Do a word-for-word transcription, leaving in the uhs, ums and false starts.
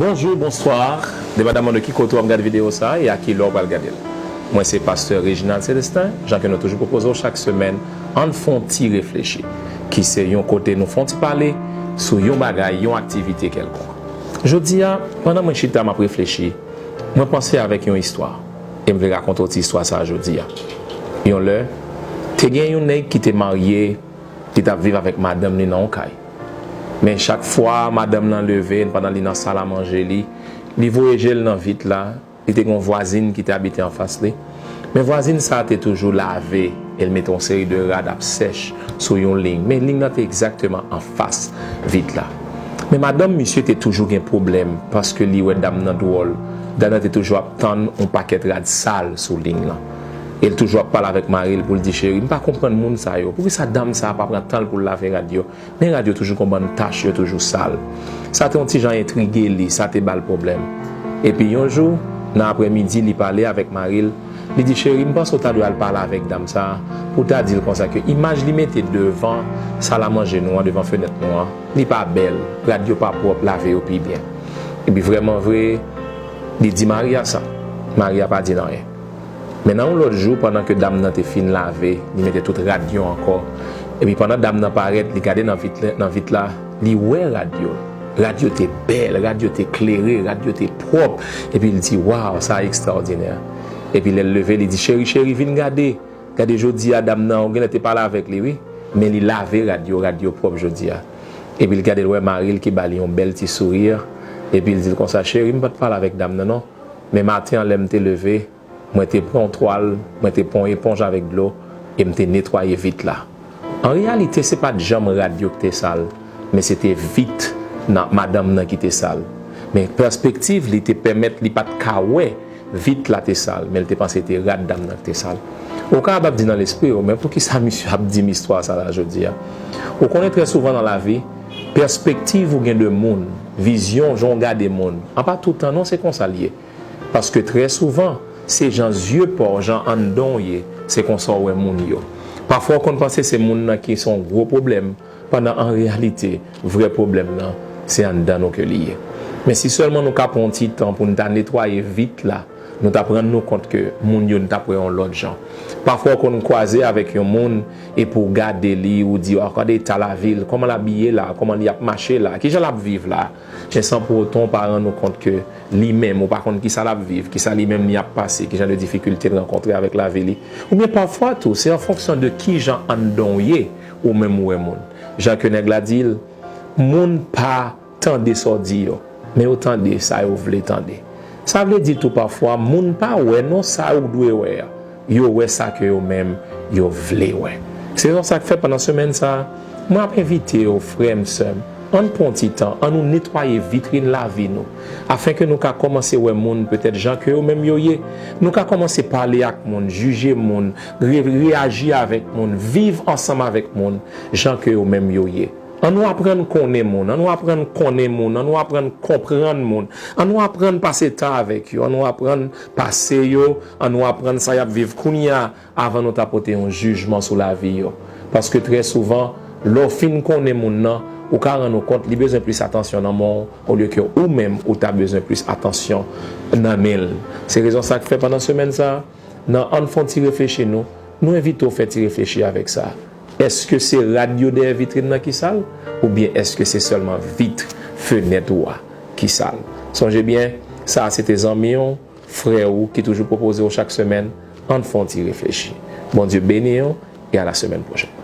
Bonjou, bonswa, depandaman de ki kote w ap gade videyo sa a e a ki lè w pral gade l. Mwen se pastè Reginald Célestin, jan ke nou toujou pwopoze w chak semèn, ann fè yon ti reflechi, ki se yon kote nou fè yon ti pale sou yon bagay, yon aktivite kèlkonk. Jodi a, pandan mwen chita m ap reflechi, mwen panse avèk yon istwa, e m vle rakonte w ti istwa sa a jodi a. Yon lè, te gen yon nèg ki te marye, li t ap viv avèk madanm li nan yon kay. Men chak fwa madanm nan leve, pandan li nan sal a manje li, li voye je l nan vit la, li te gen yon vwazin ki te abite anfas li. Men vwazin sa a te toujou lave, e l mete yon seri de rad ap sèch sou yon liy. Men liy nan te egzakteman anfas vit la. Men madanm misye te toujou gen pwoblèm, paske li wè dam nan dwòl. Dam nan te toujou ap tann yon pakèt rad sal sou liy lan. E l toujou ap pale avèk mari l pou l di, "Cheri, m pa konprann moun sa yo. Poukisa dam sa a pa pran tan l pou l lave rad yo?" Men rad yo toujou gen yon bann tach, yo toujou sal. Sa te yon ti jan entrige li, sa te ba l pwoblèm. Epi yon jou, nan aprèmidi, li pale avèk mari l. Li di, "Cheri, m panse w ta dwe al pale avèk dam sa a, pou w ta di l konsa ke imaj li mete devan sal a manje nou an, devan fenèt nou an, li pa bèl, rad yo pa pwòp, lave yo pi byen." Epi vrèman vre, li di mari a sa. Mari a pa di l anyen. Men nan yon lòt jou, pandan ke dam nan te fin lave, li mete tout rad yo ankò. Epi pandan dam nan parèt, li gade nan vit, nan vit la, li wè rad yo. Rad yo te bèl, rad yo te klere, rad yo te pwòp. Epi l di, "Waw, sa ekstraòdinè." Epi lè l leve, li di, "Cheri, cheri, vin gade. Gade jodi a, dam nan, ou genlè te pale avèk li, wi. Men li lave rad yo, rad yo pwòp jodi a." Epi l gade, l wè mari l ki ba li yon bèl ti souri. Epi l di l konsa, "Cheri, m pa t pale avèk dam nan, non. Men maten an, lè m te leve, mwen te pran yon twal, mwen te pran yon eponj avèk dlo, e m te netwaye vit la." An reyalite, se pa t janm rad yo ki te sal, men se te vit nan madanm nan ki te sal. Men pèspektiv li te pèmèt li pa t ka wè vit la te sal, men l te panse te rad dam nan ki te sal. Ou kapab ap di nan lespri w, "Men poukisa misye ap di m istwa sa la jodi a?" Ou konnen, trè souvan nan lavi, pèspektiv ou gen de moun, vizyon, jan w gade moun, an pa toutan non, se konsa l ye. Paske trè souvan, se jan zye pa w, jan anndan w ye, se konsa w wè moun yo. Pafwa w konn panse se moun nan ki se yon gwo pwoblèm, pandan an reyalite, vrè pwoblèm nan, se anndan nou ke li ye. Men si sèlman nou ka pran yon ti tan pou n ta netwaye vit la, nou t ap rann nou kont ke moun yo, n t ap wè yon lòt jan. Pafwa w konn kwaze avèk yon moun, epi w gade li, ou di, "A, gade eta lavi l, kòman l abiye la, kòman li ap mache la, kijan l ap viv la?" Men san pou otan w pa rann ou kont ke li menm, ou pa konn kisa l ap viv, kisa li menm li ap pase, kijan de difikilte l rankontre avèk lavi li. Oubyen pafwa tou, se an fonksyon de kijan anndan w ye, ou menm ou wè moun. Jan ke nèg la di l, moun pa tande sa w di yo, men yo tande sa yo vle tande. Sa vle di tou pafwa, moun pa wè non sa ou dwe wè a. Yo wè sa ke yo menm yo vle wè. Se rezon sa k fè pandan semèn sa a, mwen ap envite w, frè m, sè m, ann pran yon ti tan, ann nou netwaye vitrin lavi nou, afenke nou ka kòmanse wè moun petèt jan ke yo menm yo ye. Nou ka kòmanse pale ak moun, jije moun, re-, reyaji avèk moun, viv ansanm avèk moun, jan ke yo menm yo ye. Ann nou aprann konnen moun, ann nou aprann konnen moun, ann nou aprann konprann moun, ann nou aprann pase tan avèk yo, ann nou aprann pase yo, ann nou aprann sa y ap viv kounye a, avan nou ta pote yon jijman sou lavi yo. Paske trè souvan, lè w fin konnen moun nan, ou ka rann ou kont li bezwen plis atansyon nan men w, olye ke ou menm ou ta bezwen plis atansyon nan men l. Se rezon sa k fè pandan semèn sa a, nan Ann fè yon ti reflechi nou, nou envite w fè ti reflechi avèk sa. Èske se rad yo dèyè vitrin nan ki sal? Oubyen èske se sèlman vit fenèt ou a ki sal? Sonje byen, sa a se te zanmi w, frè w ki toujou pwopoze w chak semèn, Ann fè yon ti reflechi. Bondye beni w e a la semèn pwochèn.